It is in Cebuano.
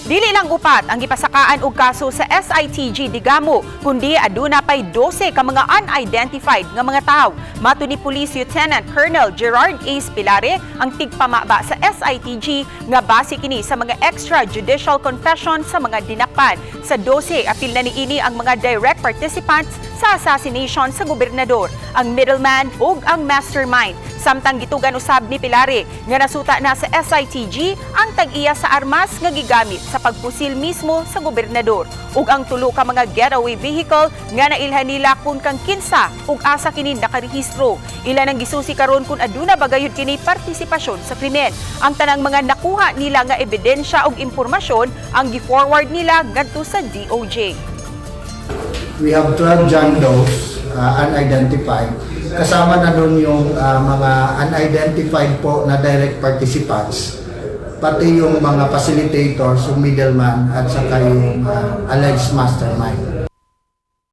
Dili lang upat ang gipasakaan og kaso sa SITG Degamo, kundi aduna pay 12 ka mga unidentified nga mga tawo. Mato ni Police Lieutenant Colonel Gerard Ace Pilare, ang tigpamaba sa SITG, nga base kini sa mga extrajudicial confession sa mga dinakpan. Sa 12, apil na niini ang mga direct participants sa assassination sa gobernador, ang middleman ug ang mastermind. Samtang gitugan usab ni Pilare nga nasuta na sa SITG ang tag-iya sa armas nga gigamit sa pagpusil mismo sa gobernador ug ang tulo ka mga getaway vehicle nga nailhan nila kung kang kinsa ug asa kini nakarehistro. Ila nang gisusi karon kung aduna ba gayud kini partisipasyon sa krimen. Ang tanang mga nakuha nila nga ebidensya ug impormasyon ang gi-forward nila ngadto sa DOJ. We have 12 John Does, unidentified. Kasama na doon yung mga unidentified po na direct participants, pati yung mga facilitators, yung middleman, at saka yung alleged mastermind.